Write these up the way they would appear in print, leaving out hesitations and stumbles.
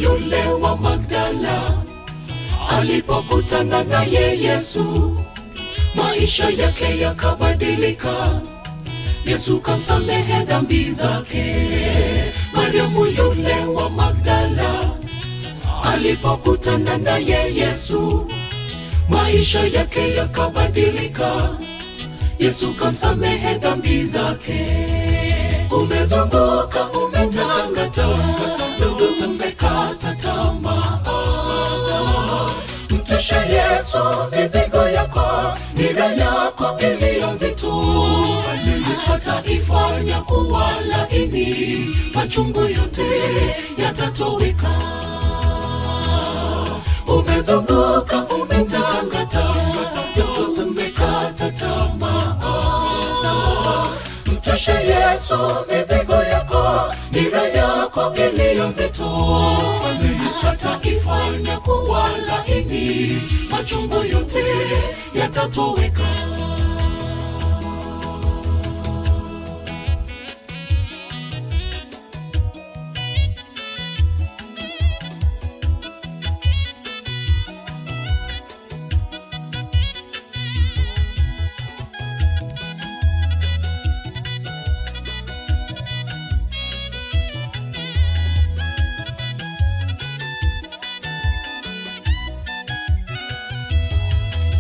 yule wa Magdala alipokutana naye Yesu, maisha yake yakabadilika. Yesu kamsamehe dhambi zake. Mariamu yule wa Magdala alipokutana naye Yesu, maisha yake yakabadilika. Yesu kamsamehe dhambi zake. Umezunguka, umetangatanga, umekata tamaa. Mtwishe Yesu mizigo yako, nira yako iliyo nzito, hataifanya kuwa laini, machungu yote yatatoweka. Umezunguka, umetangatanga, umekata tamaa. Mtwishe Yesu mizigo yako, nira yako iliyo nzito, hataifanya kuwa laini, machungu yote yatatoweka.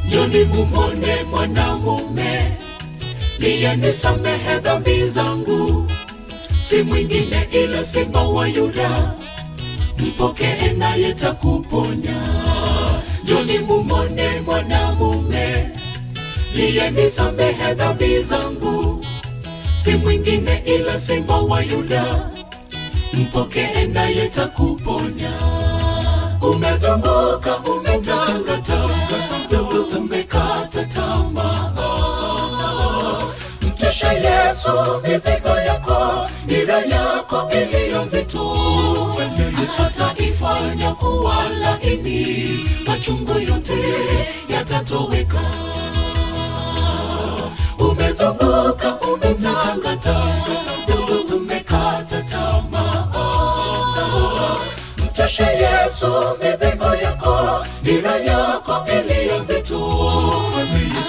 Njoni mumwone mwanamume aliyenisamehe dhambi zangu, si mwingine ila Simba wa Yuda, mpokee naye takuponya. Njoni mumwone mwanamume aliyenisamehe dhambi zangu, si mwingine ila Simba wa Yuda, mpokee naye takuponya. Umezunguka, umetangatanga, umekata tamaa. Mtwishe Yesu mizigo yako, nira yako iliyo nzito, hataifanya kuwa laini, machungu yote yatatoweka. Umezunguka, umetangatanga, umekata tamaa. Mtwishe Yesu mizigo yako, nira yako iliyo nzito,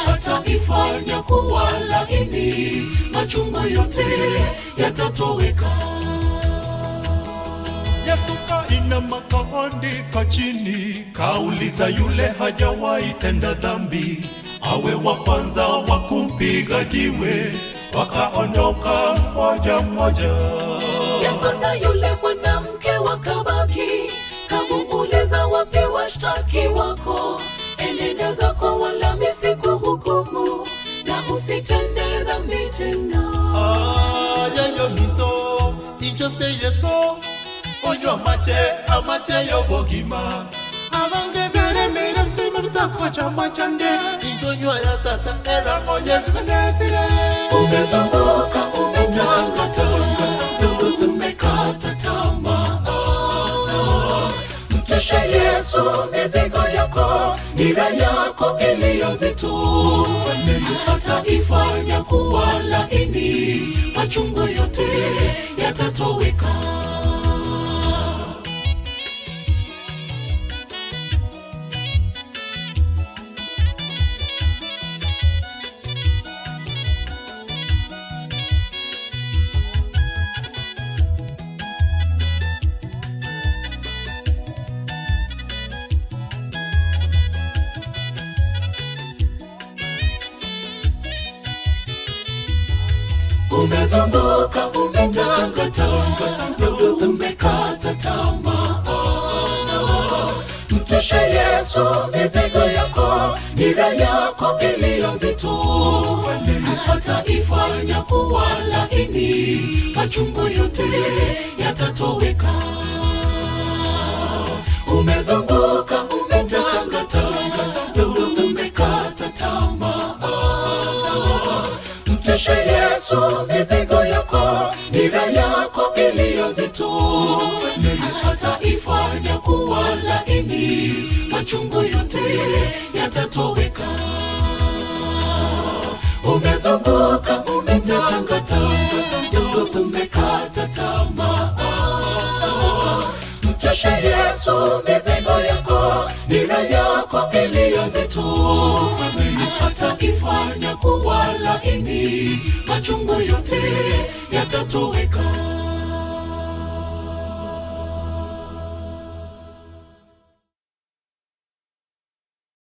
hataifanya kuwa laini, machungu yote yatatoweka. Yesu kainama kaandika chini, kauliza yule hajawahi tenda dhambi, awe wa kwanza wa kumpiga jiwe. Wakaondoka mmoja mmoja. Yesu na yule mwanamke wakabaki, kamuuliza wapi washtaki wako? Enenda zako wala mimi sikuhukumu, na usitende dhambi tena. Yayo mito, incho se Yesu, onywa mache, amache yobogima. Abange bere mere msima mtakwa chama chande, incho nywa ya tata era moye mnesire. Umezunguka, umetangatanga, umekata tamaa. Mtwishe Yesu mizigo yako, nira yako iliyo nzito, hataifanya kuwa laini, machungu yote yatatoweka. Umezunguka, umetangatanga, umekata tamaa. Mtwishe Yesu mizigo yako, nira yako iliyo nzito, hataifanya kuwa laini, machungu yote yatatoweka. Umezunguka, umetangatanga, umekata tamaa. Mtwishe Yesu mizigo yako, nira yako iliyo nzito, hataifanya kuwa laini, machungu yote yatatoweka. Umezunguka, umetangatanga, umekata tamaa. Mtwishe Yesu Nira yako iliyo nzito ataifanya kuwa laini, machungu yote yatatoweka.